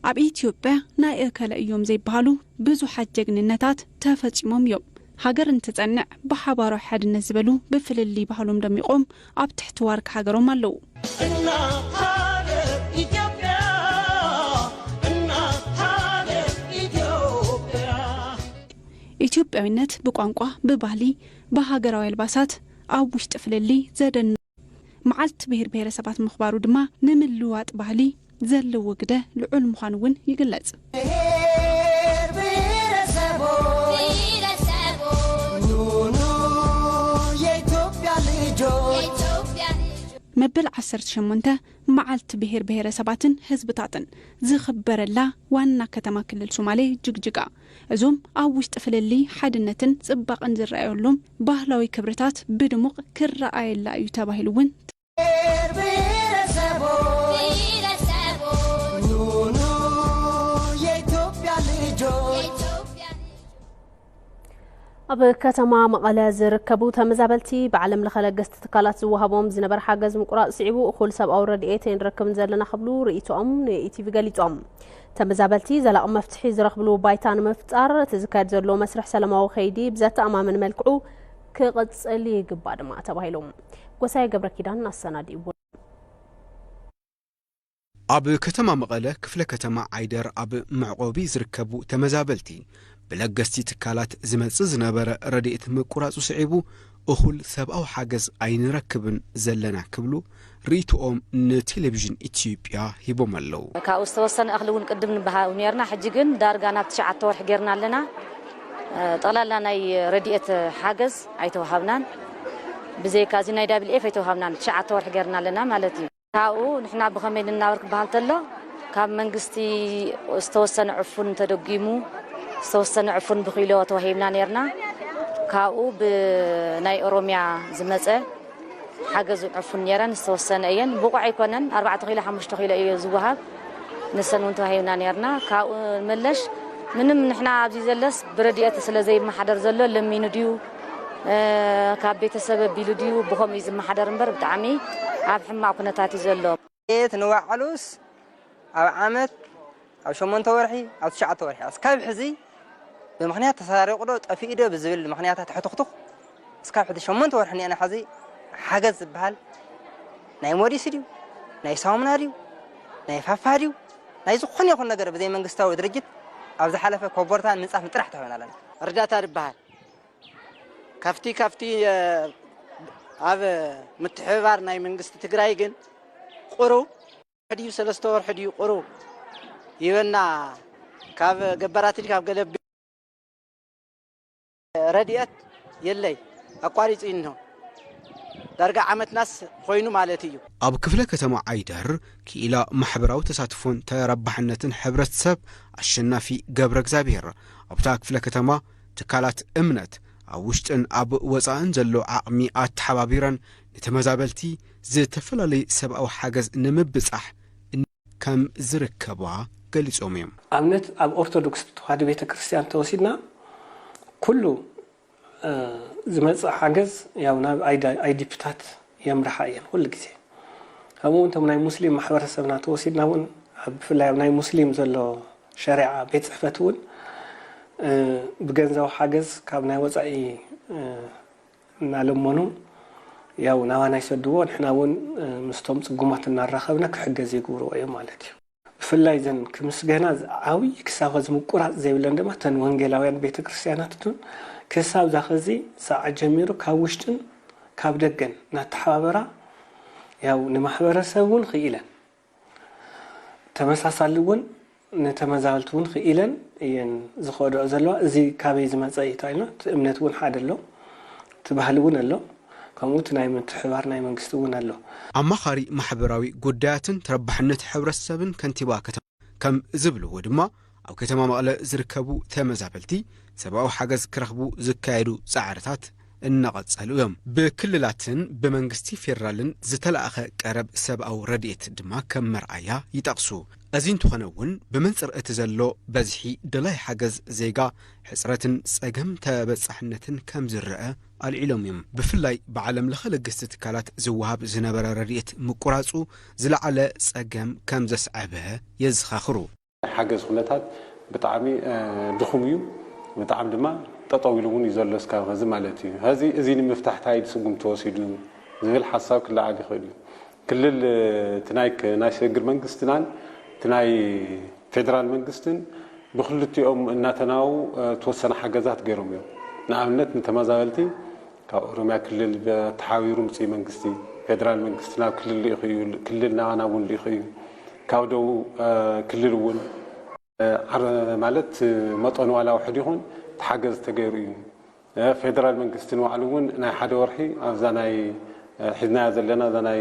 ኣብ ኢትዮጵያ ናይ እከለ እዮም ዘይበሃሉ ብዙሓት ጀግንነታት ተፈጺሞም እዮም። ሃገር እንትጸንዕ ብሓባራዊ ሓድነት ዝበሉ ብፍልልይ ባህሎም ደሚቖም ኣብ ትሕቲ ዋርካ ሃገሮም ኣለዉ። እናት ሃገር ኢትዮጵያ፣ እናት ሃገር ኢትዮጵያ። ኢትዮጵያዊነት ብቋንቋ፣ ብባህሊ፣ ብሃገራዊ ኣልባሳት፣ ኣብ ውሽጢ ፍልልይ ዘደንቕ መዓልቲ ብሄር ብሄረሰባት ምኽባሩ ድማ ንምልዋጥ ባህሊ ዘለዎ ግደ ልዑል ምዃኑ እውን ይግለጽ። ብሄር ብሄረሰቦች፣ ኑ ኑ የኢትዮጵያ ልጆች። መበል ዓሰርተ ሸሞንተ መዓልቲ ብሄር ብሄረሰባትን ህዝብታትን ዝኽበረላ ዋና ከተማ ክልል ሶማሌ ጅግጅጋ፣ እዞም ኣብ ውሽጢ ፍልልይ ሓድነትን ጽባቐን ዝረኣየሎም ባህላዊ ክብርታት ብድሙቕ ክረኣየላ እዩ ተባሂሉ እውን። ብሄር ብሄረሰቦች፣ ኑ ኑ የኢትዮጵያ ልጆች። ኣብ ከተማ መቐለ ዝርከቡ ተመዛበልቲ ብዓለም ለኸ ለገስቲ ትካላት ዝወሃቦም ዝነበረ ሓገዝ ምቁራፅ ስዒቡ እኹል ሰብኣዊ ረድኤት ኣይንረክብን ዘለና ክብሉ ርእይቶኦም ንኢቲቪ ገሊፆም። ተመዛበልቲ ዘላቒ መፍትሒ ዝረኽብሉ ባይታ ንምፍጣር እቲ ዝካየድ ዘሎ መስርሕ ሰላማዊ ከይዲ ብዘተኣማምን መልክዑ ክቕፅል ይግባእ ድማ ተባሂሉ። ጎሳየ ገብረ ኪዳን ኣሰናዲእዎ። ኣብ ከተማ መቐለ ክፍለ ከተማ ዓይደር ኣብ መዕቆቢ ዝርከቡ ተመዛበልቲ ብለገስቲ ትካላት ዝመጽእ ዝነበረ ረድኤት ምቁራጹ ስዒቡ እኹል ሰብኣዊ ሓገዝ ኣይንረክብን ዘለና ክብሉ ርእይቶኦም ንቴሌቪዥን ኢትዮጵያ ሂቦም ኣለዉ። ካብኡ ዝተወሰነ እኽሊ እውን ቅድም ንበሃብ ነርና፣ ሕጂ ግን ዳርጋ ናብ ትሽዓተ ወርሒ ጌርና ኣለና። ጠቕላላ ናይ ረድኤት ሓገዝ ኣይተዋሃብናን። ብዘይካ እዚ ናይ ዳብል ኤፍ ኣይተዋሃብናን። ትሽዓተ ወርሒ ጌርና ኣለና ማለት እዩ። ካብኡ ንሕና ብኸመይ ንናበር ክበሃል ተሎ፣ ካብ መንግስቲ ዝተወሰነ ዕፉን ተደጒሙ፣ ዝተወሰነ ዕፉን ብኪሎ ተዋሂብና ነርና። ካብኡ ብናይ ኦሮምያ ዝመጸ ሓገዝ ዕፉን ነረን ዝተወሰነ እየን። ብቑዕ ኣይኮነን፣ ኣርባዕተ ኪሎ፣ ሓሙሽተ ኪሎ እዩ ዝወሃብ። ንሰን እውን ተዋሂብና ነርና። ካብኡ መለሽ ምንም ንሕና ኣብዚ ዘለስ ብረድኤት ስለ ዘይመሓደር ዘሎ ለሚኑ ድዩ፣ እ፣ ካብ ቤተሰብ ኣቢሉ ድዩ፣ ብኸምኡ እዩ ዝመሓደር እምበር ብጣዕሚ ኣብ ሕማቕ ኩነታት እዩ ዘሎ። ቤት ንባዕሉስ ኣብ ዓመት ኣብ ሸሞንተ ወርሒ፣ ኣብ ትሽዓተ ወርሒ፣ እስካብ ሕዚ ብምኽንያት ተሰራሪቑ ዶ ጠፊኡ ዶ ብዝብል ምኽንያታት ሕትኽቱኽ እስካብ ሕዚ ሸሞንተ ወርሒ እኒአና። ሕዚ ሓገዝ ዝበሃል ናይ ሞዲስ ድዩ፣ ናይ ሳሙና ድዩ፣ ናይ ፋፋ ድዩ፣ ናይ ዝኾነ ይኹን ነገር ብዘይ መንግስታዊ ድርጅት ኣብ ዝሓለፈ ኮቦርታን ምንጻፍን ጥራሕ ተዋሂብና ኣለና። እርዳታ ዝበሃል ካብቲ፣ ካብቲ፣ እ፣ ኣብ ምትሕብባር ናይ መንግስቲ ትግራይ ግን ቁሩብ ድዩ፣ ሰለስተ ወርሒ ድዩ ቁሩብ ይበና። ካብ ገባራት ድዩ፣ ካብ ገለቢ ረድኤት የለይ፣ ኣቋሪጹ እንሆ። ዳርጋ ዓመትናስ ኮይኑ ማለት እዩ። ኣብ ክፍለ ከተማ ዓይደር ክኢላ ማሕበራዊ ተሳትፎን ተረባሕነትን ሕብረተሰብ ኣሸናፊ ገብረ እግዚኣብሔር፣ ኣብታ ክፍለ ከተማ ትካላት እምነት ኣብ ውሽጥን ኣብ ወጻእን ዘሎ ዓቕሚ ኣተሓባቢረን ንተመዛበልቲ ዝተፈላለዩ ሰብኣዊ ሓገዝ ንምብጻሕ ከም ዝርከባ ገሊጾም እዮም። ኣብነት ኣብ ኦርቶዶክስ ተዋህዶ ቤተ ክርስቲያን ተወሲድና ኩሉ፣ እ፣ ዝመጽእ ሓገዝ ያው ናብ ኣይዳ-፣ ኣይዲፒታት የምርሓ እየን ኩሉ ግዜ። ከምኡ እውን እቶም ናይ ሙስሊም ማሕበረሰብና ተወሲድና እውን ኣብ፣ ብፍላይ ኣብ ናይ ሙስሊም ዘሎ ሸሪዓ ቤት ጽሕፈት እውን፣ እ፣ ብገንዘብ ሓገዝ ካብ ናይ ወጻኢ፣ እ፣ እናለመኑ ያው ናባና ይሰድዎ። ንሕና እውን፣ እ፣ ምስቶም ጽጉማት እናራኸብና ክሕገዝ ይግብርዎ እዮም ማለት እዩ። ብፍላይ እዘን ክምስገና ዓብዪ ክሳብ ኸዚ ምቁራፅ ዘይብለን ድማ እተን ወንጌላውያን ቤተ ክርስቲያናት እትን ክሳብ እዛ ኸዚ ሰዓት ጀሚሩ ካብ ውሽጥን ካብ ደገን እናተሓባበራ ያው ንማሕበረሰብ እውን ክኢለን ተመሳሳሊ እውን ንተመዛበልቲ እውን ክኢለን እየን ዝኸደኦ ዘለዋ። እዚ ካበይ ዝመፀ እዩ ተባሂልና እቲ እምነት እውን ሓደ ኣሎ፣ እቲ ባህሊ እውን ኣሎ፣ ከምኡ እቲ ናይ ምትሕባር ናይ መንግስቲ እውን ኣሎ። ኣማኻሪ ማሕበራዊ ጉዳያትን ተረባሕነት ሕብረተሰብን ከንቲባ ከተማ ከም ዝብልዎ ድማ ኣብ ከተማ መቐለ ዝርከቡ ተመዛበልቲ ሰብኣዊ ሓገዝ ክረኽቡ ዝካየዱ ፃዕርታት እናቐጸሉ እዮም። ብክልላትን ብመንግስቲ ፌደራልን ዝተላእኸ ቀረብ ሰብኣዊ ረድኤት ድማ ከም መርኣያ ይጠቕሱ። እዚ እንተኾነ እውን ብመንጽር እቲ ዘሎ በዝሒ ደላይ ሓገዝ ዜጋ ሕጽረትን ጸገም ተበጻሕነትን ከም ዝረአ ኣልዒሎም እዮም። ብፍላይ ብዓለም ለኸ ለገስቲ ትካላት ዝወሃብ ዝነበረ ረድኤት ምቁራጹ ዝለዓለ ጸገም ከም ዘስዐበ የዘኻኽሩ። ናይ ሓገዝ ኩነታት ብጣዕሚ ድኹም እዩ። ብጣዕሚ ድማ ጠጠው ኢሉ እውን እዩ ዘሎ እስካብ ኸዚ ማለት እዩ። ኸዚ እዚ ንምፍታሕ ታይ ስጉም ተወሲዱ ዝብል ሓሳብ ክለዓል ይኽእል እዩ። ክልል እቲ ናይ ናይ ሽግግር መንግስትናን እቲ ናይ ፌደራል መንግስትን ብክልቲኦም እናተናው ተወሰነ ሓገዛት ገይሮም እዮም። ንኣብነት ንተመዛበልቲ ካብ ኦሮሚያ ክልል ተሓቢሩ ምፅኢ መንግስቲ፣ ፌደራል መንግስቲ ናብ ክልል ልኢኹ እዩ፣ ክልል ናባና እውን ልኢኹ እዩ። ካብ ደቡብ ክልል እውን ዓር ማለት መጠኑ ዋላ ውሕድ ይኹን ተሓገዝ ተገይሩ እዩ። ፌደራል መንግስቲ ንባዕሉ እውን ናይ ሓደ ወርሒ ኣብዛ ናይ ሒዝናያ ዘለና እዛ ናይ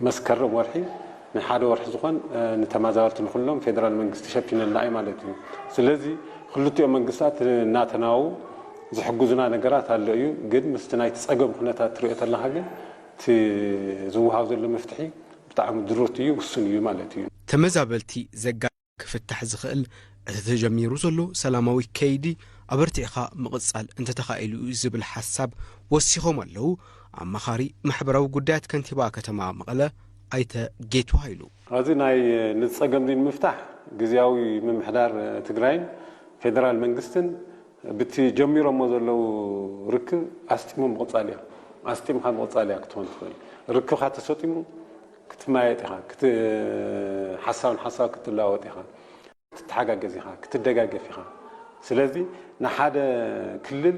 መስከረም ወርሒ ንሓደ ወርሒ ዝኾን ንተመዛበልቲ ንኩሎም ፌደራል መንግስቲ ሸፊነልና እዩ ማለት እዩ። ስለዚ ክልቲኦም መንግስታት እናተናው ዝሕግዙና ነገራት ኣሎ እዩ። ግን ምስቲ ናይቲ ጸገም ኩነታት ትሪኦ ተለኻ ግን እቲ ዝወሃብ ዘሎ መፍትሒ ብጣዕሚ ድሩት እዩ፣ ውሱን እዩ ማለት እዩ። ተመዛበልቲ ዘጋ ክፍታሕ ዝኽእል እቲ ተጀሚሩ ዘሎ ሰላማዊ ከይዲ ኣበርቲዕኻ ምቕጻል እንተተኻኢሉ እዩ ዝብል ሓሳብ ወሲኾም ኣለዉ ኣማኻሪ ማሕበራዊ ጉዳያት ከንቲባ ከተማ መቐለ ኣይተ ጌቱ ሃይሉ። ኣብዚ ናይ ንጸገም እዚ ንምፍታሕ ግዝያዊ ምምሕዳር ትግራይን ፌደራል መንግስትን ብቲ ጀሚሮሞ ዘለዉ ርክብ ኣስጢሙ ምቕጻል እያ። ኣስጢምካ ምቕጻል እያ ክትኾን ትኽእል። ርክብካ ተሰጢሙ ክትመያየጥ ኢኻ፣ ክት-፣ ሓሳብ ንሓሳብ ክትለዋወጥ ኢኻ፣ ክትተሓጋገዝ ኢኻ፣ ክትደጋገፍ ኢኻ። ስለዚ ንሓደ ክልል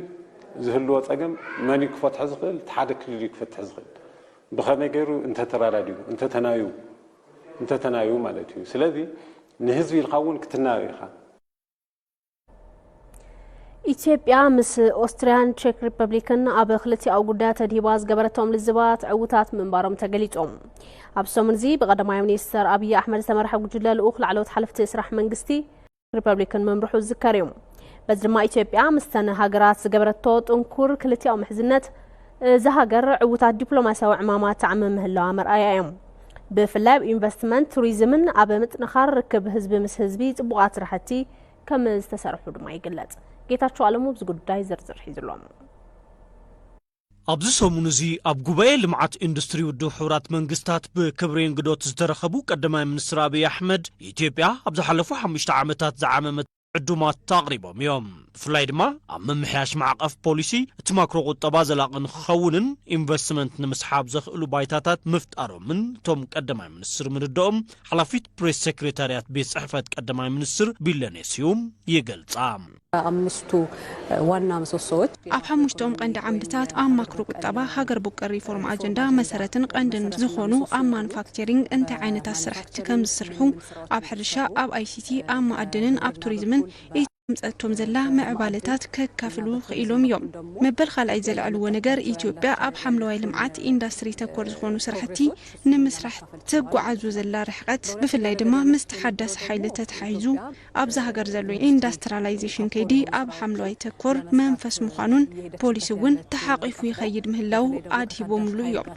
ዝህልዎ ጸገም መን እዩ ክፈትሖ ዝኽእል? እቲ ሓደ ክልል እዩ ክፈትሕ ዝኽእል። ብኸመይ ገይሩ? እንተተራዳድዩ፣ እንተተናዩ፣ እንተተናዩ ማለት እዩ። ስለዚ ንህዝቢ ኢልካ እውን ክትናዮ ኢኻ። ኢትዮጵያ ምስ ኦስትርያን ቼክ ሪፐብሊክን ኣብ ክልቲኣዊ ጉዳያት ተድሂባ ዝገበረቶም ልዝባት ዕዉታት ምንባሮም ተገሊጾም። ኣብ ሰሙን እዚ ብቀዳማይ ሚኒስተር ኣብይ ኣሕመድ ዝተመርሐ ጉጅለ ልኡኽ ላዕለዎት ሓለፍቲ ስራሕ መንግስቲ ሪፐብሊክን ምምርሑ ዝዝከር እዩ። በዚ ድማ ኢትዮጵያ ምስተን ሃገራት ዝገበረቶ ጥንኩር ክልቲኣዊ ምሕዝነት እዛ ሃገር ዕዉታት ዲፕሎማስያዊ ዕማማት ተዓምም ምህላዋ መርኣያ እዮም። ብፍላይ ኣብ ኢንቨስትመንት፣ ቱሪዝምን ኣብ ምጥንኻር ርክብ ህዝቢ ምስ ህዝቢ ጽቡቓት ስራሕቲ ከም ዝተሰርሑ ድማ ይግለጽ። ጌታቸው ኣለሙ ኣብዚ ጉዳይ ዝርዝር ሒዙ ኣሎ። ኣብዚ ሰሙን እዚ ኣብ ጉባኤ ልምዓት ኢንዱስትሪ ውድብ ሕቡራት መንግስታት ብክብሪ እንግዶት ዝተረኸቡ ቀዳማይ ሚኒስትር ኣብይ ኣሕመድ፣ ኢትዮጵያ ኣብ ዝሓለፉ ሓሙሽተ ዓመታት ዝዓመመት ዕዱማት ኣቕሪቦም እዮም። ብፍላይ ድማ ኣብ ምምሕያሽ ማዕቐፍ ፖሊሲ እቲ ማክሮ ቁጠባ ዘላቒ ንክኸውንን ኢንቨስትመንት ንምስሓብ ዘኽእሉ ባይታታት ምፍጣሮምን እቶም ቀዳማይ ሚኒስትር ምርድኦም ሓላፊት ፕሬስ ሴክሬታርያት ቤት ጽሕፈት ቀዳማይ ሚኒስትር ቢለኔ ስዩም ይገልጻ። ኣምስቱ ዋና ምሰሶዎች ኣብ ሓሙሽተኦም ቀንዲ ዓምድታት ኣብ ማክሮ ቁጠባ፣ ሃገር በቀል ሪፎርም ኣጀንዳ መሰረትን ቀንድን ዝኾኑ ኣብ ማኑፋክቸሪንግ እንታይ ዓይነታት ስራሕቲ ከም ዝስርሑ፣ ኣብ ሕርሻ፣ ኣብ ኣይሲቲ፣ ኣብ መኣድንን ኣብ ቱሪዝምን ኢትዮጵያ ኣምፀቶም ዘላ ምዕባለታት ከካፍሉ ክኢሎም እዮም። መበል ካልኣይ ዘልዐልዎ ነገር ኢትዮጵያ ኣብ ሓምለዋይ ልምዓት ኢንዳስትሪ ተኮር ዝኾኑ ስራሕቲ ንምስራሕ ትጓዓዞ ዘላ ርሕቀት፣ ብፍላይ ድማ ምስ ተሓዳሲ ሓይሊ ተተሓሒዙ ኣብዛ ሃገር ዘሎ ኢንዳስትራላይዜሽን ከይዲ ኣብ ሓምለዋይ ተኮር መንፈስ ምዃኑን ፖሊሲ እውን ተሓቒፉ ይኸይድ ምህላው ኣድሂቦምሉ እዮም።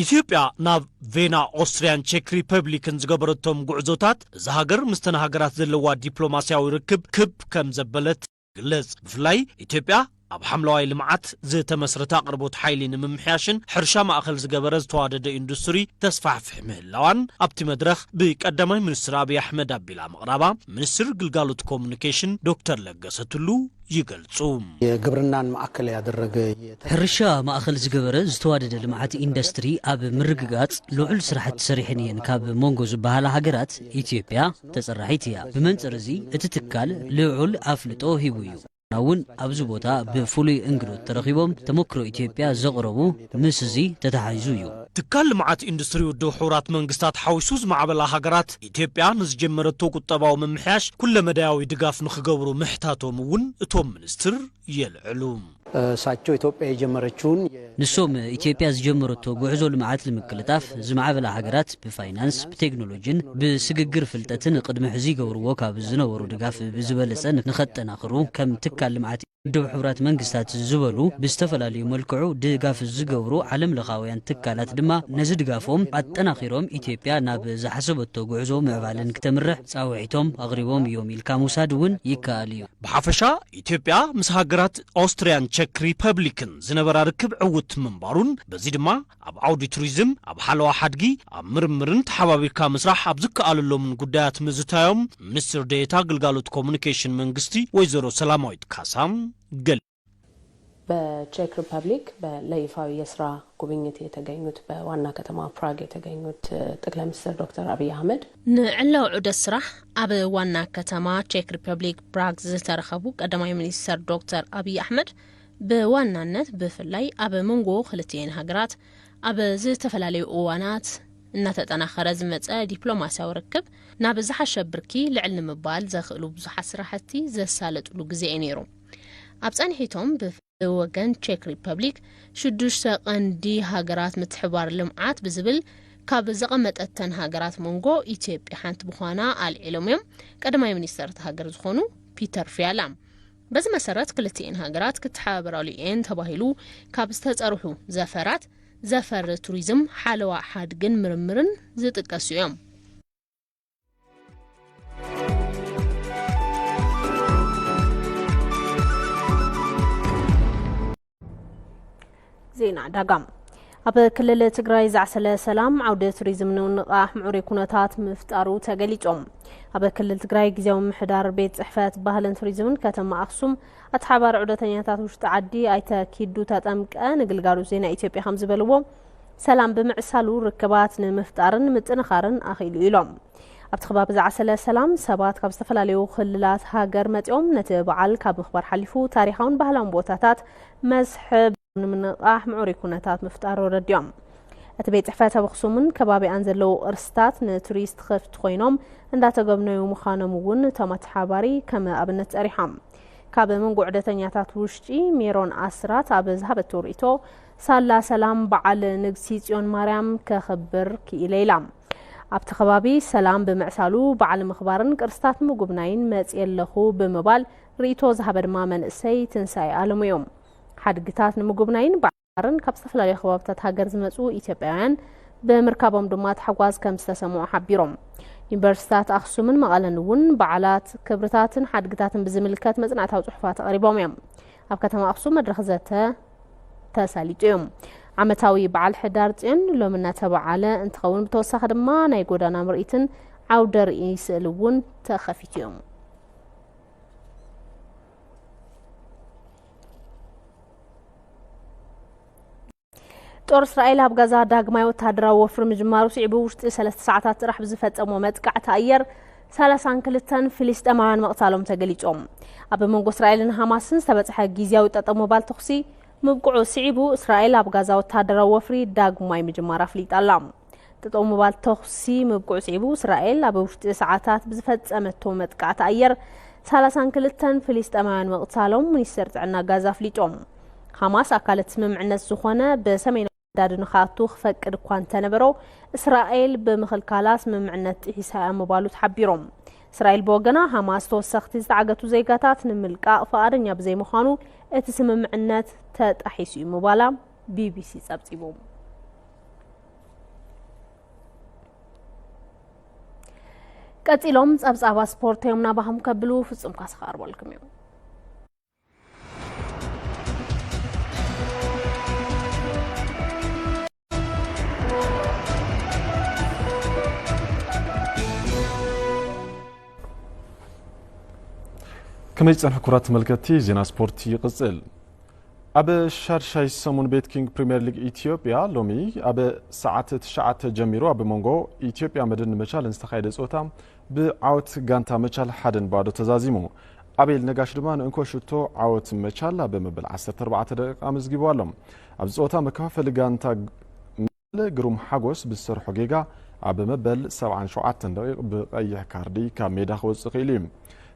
ኢትዮጵያ ናብ ቬና፣ ኦስትርያን ቼክ ሪፐብሊክን ዝገበረቶም ጉዕዞታት እዛ ሃገር ምስተን ሃገራት ዘለዋ ዲፕሎማስያዊ ርክብ ክብ ከም ዘበለት ይግለጽ። ብፍላይ ኢትዮጵያ ኣብ ሓምለዋይ ልምዓት ዝተመስረተ ኣቕርቦት ሓይሊ ንምምሕያሽን ሕርሻ ማእኸል ዝገበረ ዝተዋደደ ኢንዱስትሪ ተስፋሕፍሕ ምህላዋን ኣብቲ መድረኽ ብቀዳማይ ሚኒስትር ኣብይ ኣሕመድ ኣቢላ ምቕራባ ሚኒስትር ግልጋሎት ኮሙኒኬሽን ዶክተር ለገሰ ቱሉ ይገልጹ። የግብርናን ማእከል ያደረገ የተ- ሕርሻ ማእኸል ዝገበረ ዝተዋደደ ልምዓት ኢንዱስትሪ ኣብ ምርግጋጽ ልዑል ስራሕቲ ሰሪሐን እየን ካብ መንጎ ዝበሃላ ሃገራት ኢትዮጵያ ተጸራሒት እያ። ብመንጽር እዚ እቲ ትካል ልዑል ኣፍልጦ ሂቡ እዩ። እውን ኣብዚ ቦታ ብፍሉይ እንግዶት ተረኺቦም ተመክሮ ኢትዮጵያ ዘቕረቡ ምስ እዚ ተተሓሒዙ እዩ። ትካል ልምዓት ኢንዱስትሪ ውድብ ሕቡራት መንግስታት ሓዊሱ ዝማዕበላ ሃገራት ኢትዮጵያ ንዝጀመረቶ ቁጠባዊ ምምሕያሽ ኩለመዳያዊ ድጋፍ ንኽገብሩ ምሕታቶም እውን እቶም ሚኒስትር የልዕሉ። እሳቸው ኢትዮጵያ የጀመረችውን የ- ንሶም ኢትዮጵያ ዝጀመረቶ ጉዕዞ ልምዓት ንምቅልጣፍ ዝማዕበላ ሃገራት ብፋይናንስ፣ ብቴክኖሎጂን ብስግግር ፍልጠትን ቅድሚ ሕዚ ይገብርዎ ካብ ዝነበሩ ድጋፍ ብዝበለፀ ንኸጠናኽሩ ከም ትካል ልምዓት ውድብ ሕቡራት መንግስታት ዝበሉ ብዝተፈላለዩ መልክዑ ድጋፍ ዝገብሩ ዓለም ለኻውያን ትካላት ድማ ነዚ ድጋፎም ኣጠናኺሮም ኢትዮጵያ ናብ ዝሓሰበቶ ጉዕዞ ምዕባለን ክተምርሕ ፃውዒቶም ኣቕሪቦም እዮም ኢልካ ምውሳድ እውን ይከኣል እዩ። ብሓፈሻ ኢትዮጵያ ምስ ሃገራት ኦስትርያን ቸክ ሪፐብሊክን ዝነበራ ርክብ ዕውት ምንባሩን በዚ ድማ ኣብ ዓውዲ ቱሪዝም፣ ኣብ ሓለዋ ሓድጊ፣ ኣብ ምርምርን ተሓባቢርካ ምስራሕ ኣብ ዝከኣለሎምን ጉዳያት ምዝታዮም ሚኒስትር ዴኤታ ግልጋሎት ኮሙኒኬሽን መንግስቲ ወይዘሮ ሰላማዊት ካሳ ገሊጾም። በቼክ ሪፐብሊክ ለይፋዊ የስራ ጉብኝት የተገኙት በዋና ከተማ ፕራግ የተገኙት ጠቅላይ ሚኒስትር ዶክተር አብይ አህመድ ንዕላዊ ዑደት ስራሕ ኣብ ዋና ከተማ ቼክ ሪፐብሊክ ፕራግ ዝተረኸቡ ቀዳማይ ሚኒስትር ዶክተር አብይ አህመድ ብዋናነት ብፍላይ ኣብ መንጎ ክልቲኤን ሃገራት ኣብ ዝተፈላለዩ እዋናት እናተጠናኸረ ዝመፀ ዲፕሎማሲያዊ ርክብ ናብ ዝሓሸ ብርኪ ልዕል ንምባል ዘኽእሉ ብዙሓት ስራሕቲ ዘሳለጥሉ ግዜ እዩ ነይሩ። ኣብ ፃንሒቶም ብወገን ቼክ ሪፐብሊክ ሽዱሽተ ቀንዲ ሃገራት ምትሕባር ልምዓት ብዝብል ካብ ዘቐመጠተን ሃገራት መንጎ ኢትዮጵያ ሓንቲ ምዃና ኣልዒሎም እዮም። ቀዳማይ ሚኒስተር እታ ሃገር ዝኾኑ ፒተር ፊያላ በዚ መሰረት ክልቲኤን ሃገራት ክተሓባበራሉ እየን ተባሂሉ ካብ ዝተፀርሑ ዘፈራት ዘፈር ቱሪዝም፣ ሓለዋ ሓድግን ምርምርን ዝጥቀሱ እዮም። ዜና ዕዳጋ። ኣብ ክልል ትግራይ ዝዓሰለ ሰላም ዓውደ ቱሪዝም ንምንቓሕ ምዕሩይ ኩነታት ምፍጣሩ ተገሊጾም። ኣብ ክልል ትግራይ ግዜያዊ ምምሕዳር ቤት ጽሕፈት ባህልን ቱሪዝምን ከተማ ኣኽሱም ኣተሓባሪ ዑደተኛታት ውሽጢ ዓዲ ኣይተ ኪዱ ተጠምቀ ንግልጋሎት ዜና ኢትዮጵያ ከም ዝበልዎ፣ ሰላም ብምዕሳሉ ርክባት ንምፍጣርን ምጥንኻርን ኣኽኢሉ ኢሎም። ኣብቲ ከባቢ ዝዓሰለ ሰላም ሰባት ካብ ዝተፈላለዩ ክልላት ሃገር መፂኦም ነቲ በዓል ካብ ምኽባር ሓሊፉ ታሪኻውን ባህላውን ቦታታት መስሕብ ንምንቓሕ ምዕሩይ ኩነታት ምፍጣሩ ኣረዲኦም። እቲ ቤት ፅሕፈት ኣብ ኣኽሱምን ከባቢኣን ዘለዉ ቅርስታት ንቱሪስት ክፍት ኮይኖም እንዳተገበነዩ ምዃኖም እውን እቶም ኣተሓባሪ ከም ኣብነት ፀሪሖም። ካብ መንጎ ዑደተኛታት ውሽጢ ሜሮን ኣስራት ኣብ ዝሃበቶ ርእይቶ፣ ሳላ ሰላም በዓል ንግሲ ፅዮን ማርያም ከኽብር ክኢለ ኢላ። ኣብቲ ከባቢ ሰላም ብምዕሳሉ በዓል ምኽባርን ቅርስታት ምጉብናይን መፅየ ኣለኹ ብምባል ርእይቶ ዝሃበ ድማ መንእሰይ ትንሳኤ ኣለሙ እዩ። ሓድግታት ንምጉብናይን በዓል ምኽባርን ካብ ዝተፈላለዩ ከባብታት ሃገር ዝመፁ ኢትዮጵያውያን ብምርካቦም ድማ ታሕጓስ ከም ዝተሰምዖ ሓቢሮም። ዩኒቨርሲታት ኣኽሱምን መቐለን እውን በዓላት፣ ክብርታትን ሓድግታትን ብዝምልከት መፅናዕታዊ ፅሑፋት ኣቕሪቦም እዮም። ኣብ ከተማ ኣኽሱም መድረኽ ዘተ ተሳሊጡ እዩ። ዓመታዊ በዓል ሕዳር ፅዮን ሎሚ እናተበዓለ እንትኸውን ብተወሳኺ ድማ ናይ ጎዳና ምርኢትን ዓውደ ርእይ ስእሊ እውን ተኸፊቱ እዩ። ጦር እስራኤል ኣብ ጋዛ ዳግማይ ወታደራዊ ወፍሪ ምጅማሩ ስዒቡ ውሽጢ ሰለስተ ሰዓታት ጥራሕ ብዝፈጸሞ መጥቃዕቲ ኣየር ሰላሳን ክልተን ፍልስጤማውያን ምቕታሎም ተገሊጾም። ኣብ መንጎ እስራኤልን ሃማስን ዝተበጽሐ ግዝያዊ ጠጠው ምባል ተኹሲ ምብቅዑ ስዒቡ እስራኤል ኣብ ጋዛ ወታደራዊ ወፍሪ ዳግማይ ምጅማራ ኣፍሊጣ ኣላ። ጠጠው ምባል ተኹሲ ምብቅዑ ስዒቡ እስራኤል ኣብ ውሽጢ ሰዓታት ብዝፈጸመቶ መጥቃዕቲ ኣየር ሰላሳን ክልተን ፍልስጤማውያን ምቕታሎም ሚኒስተር ጥዕና ጋዛ ኣፍሊጦም። ሃማስ ኣካል እቲ ስምምዕነት ዝኾነ ብሰሜናዊ ምዳዱ ንኽኣቱ ክፈቅድ እኳ እንተነበሮ እስራኤል ብምኽልካላ ስምምዕነት ጥሒሳ እያ ምባሉ ተሓቢሮም። እስራኤል ብወገና ሃማስ ተወሰኽቲ ዝተዓገቱ ዜጋታት ንምልቃቕ ፍቓደኛ ብዘይምዃኑ እቲ ስምምዕነት ተጣሒሱ እዩ ምባላ ቢቢሲ ጸብጺቡ። ቀጺሎም ጸብጻባ ስፖርት እዮም ናባኹም ከብሉ ፍጹም ካሳ ክቐርበልኩም እዩ። ከመይ ጸንሑ ክቡራት ተመልከትቲ፣ ዜና ስፖርት ይቕጽል። ኣብ ሻድሻይ ሰሙን ቤት ኪንግ ፕሪምየር ሊግ ኢትዮጵያ ሎሚ ኣብ ሰዓት ትሽዓተ ጀሚሩ ኣብ መንጎ ኢትዮጵያ መድን መቻልን ዝተኻየደ ጸወታ ብዓወት ጋንታ መቻል ሓደን ባዶ ተዛዚሙ። ኣቤል ነጋሽ ድማ ንእንኮ ሽቶ ዓወት መቻል ኣብ መበል ዓሰርተ ኣርባዕተ ደቂቃ ኣመዝጊቡ ኣሎ። ኣብዚ ጸወታ መከፋፈሊ ጋንታ ግሩም ሓጎስ ብዝሰርሖ ጌጋ ኣብ መበል ሰብዓን ሸውዓተን ደቂቕ ብቐይሕ ካርዲ ካብ ሜዳ ክወጽእ ክኢሉ እዩ።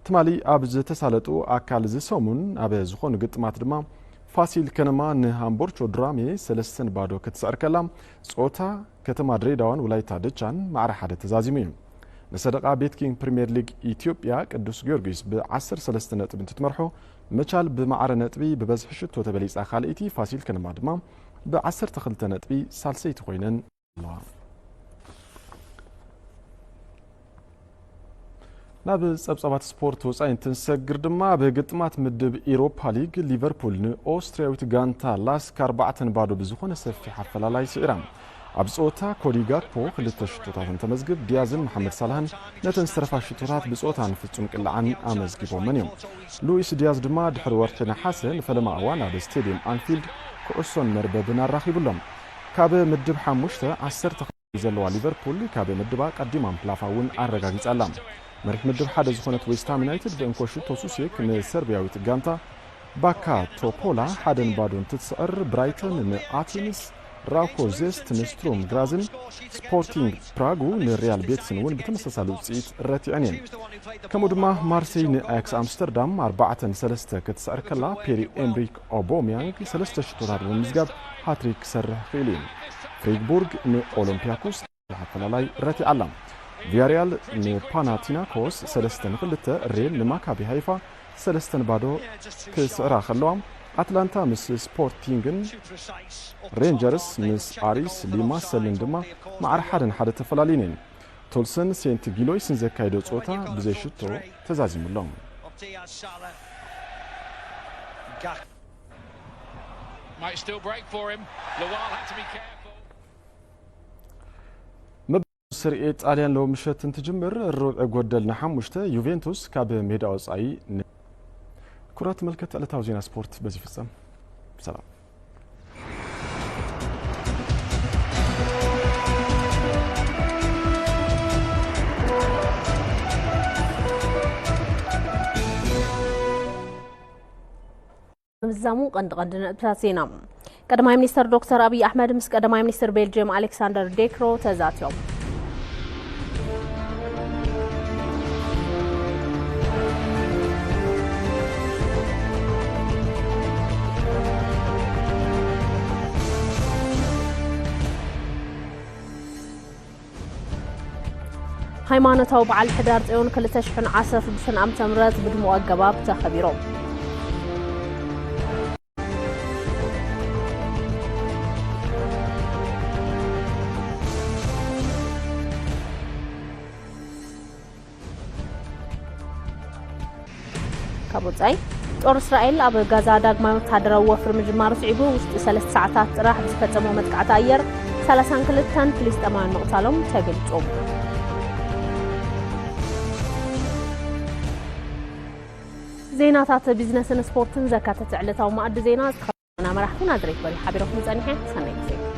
ትማሊ ኣብ ዝተሳለጡ ኣካል እዚ ሰሙን ኣብ ዝኾኑ ግጥማት ድማ ፋሲል ከነማ ንሃምቦርቾ ድራሜ ሰለስተ ንባዶ ክትስዕር ከላ፣ ጸወታ ከተማ ድሬዳዋን ወላይታ ድቻን ማዕረ ሓደ ተዛዚሙ እዩ። ንሰደቓ ቤት ኪንግ ፕሪምየር ሊግ ኢትዮጵያ ቅዱስ ጊዮርጊስ ብ ዓሰርተ ሰለስተ ነጥቢ እንትትመርሖ፣ መቻል ብማዕረ ነጥቢ ብበዝሒ ሽቶ ተበሊጻ ካልኣይቲ፣ ፋሲል ከነማ ድማ ብ ዓሰርተ ክልተ ነጥቢ ሳልሰይቲ ኮይነን ኣለዋ። ናብ ጸብጻባት ስፖርት ወጻኢ እንትንሰግር ድማ፣ ኣብ ግጥማት ምድብ ኢሮፓ ሊግ ሊቨርፑል ንኦስትርያዊት ጋንታ ላስክ ኣርባዕተ ንባዶ ብዝኾነ ሰፊሕ ኣፈላላይ ስዒራ። ኣብ ጸወታ ኮዲ ጋክፖ ክልተ ሽቶታት እንተመዝግብ፣ ዲያዝን መሓመድ ሳላህን ነተን ዝተረፋ ሽቶታት ብጾታን ፍጹም ቅልዓን ኣመዝጊቦመን እዮም። ሉዊስ ዲያዝ ድማ ድሕሪ ወርሒ ነሓሰ ንፈለማ እዋን ኣብ ስቴድየም ኣንፊልድ ኩዕሶን መርበብን ኣራኺቡሎም። ካብ ምድብ ሓሙሽተ ዓሰርተ ክፍሊ ዘለዋ ሊቨርፑል ካብ ምድባ ቀዲማ ምሕላፋ እውን ኣረጋጊጻ ኣላ። መሪሕ ምድብ ሓደ ዝኾነት ዌስትሃም ዩናይትድ ብእንኮ ሽቶ ሱሴክ ንሰርቢያዊት ጋንታ ባካ ቶፖላ ሓደ ንባዶ እንትትስዕር፣ ብራይተን ንኣቴንስ፣ ራኮ ዜስት ንስትሩም ግራዝን ስፖርቲንግ ፕራጉ ንሪያል ቤትስን እውን ብተመሳሳሊ ውፅኢት ረቲዐን እየን። ከምኡ ድማ ማርሴይ ንኣያክስ ኣምስተርዳም ኣርባዕተ ንሰለስተ ክትስዕር ከላ፣ ፔሪ ኤምሪክ ኦቦሚያንግ ሰለስተ ሽቶታት ብምምዝጋብ ሃትሪክ ክሰርሕ ክኢሉ እዩ። ፍሪግቡርግ ንኦሎምፒያኮስ ኣፈላላይ ረቲዓ ኣላ። ቪያሪያል ንፓናቲናኮስ ሰለስተ ንክልተ፣ ሬል ንማካቢ ሃይፋ ሰለስተ ንባዶ ክስዕራ ከለዋ፣ ኣትላንታ ምስ ስፖርቲንግን ሬንጀርስ ምስ ኣሪስ ሊማሰልን ድማ ማዕረ ሓደ ንሓደ ተፈላልየን እየን። ቶልሰን ሴንት ጊሎይስን ዘካየዶ ጸወታ ብዘይ ሽቶ ተዛዚሙ ኣሎ። Might still break for him. Lawal had to be careful. መበል ሰሪኤ ጣልያን ሎሚ ምሸት እንትጅምር፣ ሩብዒ ጎደል ንሓሙሽተ ዩቬንቱስ ካብ ሜዳ ወጻኢ ን-፣ ክቡራት ተመልከትቲ፣ ዕለታዊ ዜና ስፖርት በዚ ይፍጸም። ሰላም። ምዛሙ ቀንዲ ቀንዲ ነጥብታት ዜና። ቀዳማይ ሚኒስተር ዶክተር ኣብይ ኣሕመድ ምስ ቀዳማይ ሚኒስትር ቤልጅየም ኣሌክሳንደር ዴክሮ ተዛትዮም። ሃይማኖታዊ በዓል ሕዳር ጽዮን ክልተ ሽሕን ዓሰርተ ሽዱሽተን ዓመተ ምህረት ብድሙቕ ኣገባብ ተኸቢሩ። ካብ ወጻኢ፣ ጦር እስራኤል ኣብ ጋዛ ዳግማይ ወተሃደራዊ ወፍሪ ምጅማሩ ስዒቡ፣ ውሽጢ ሰለስተ ሰዓታት ጥራሕ ብዝፈጸሞ መጥቃዕቲ ኣየር፣ ሰላሳን ክልተን ፍልስጤማውያን ምቕታሎም ተገሊጹ። ዜናታት ቢዝነስን ስፖርትን ዘካተተ ዕለታዊ መኣዲ ዜና ዝተኸታተልና መራሕቲ ናዝሬት በሪ ሓቢረኩም ጸኒሐ። ሰናይ ግዜ።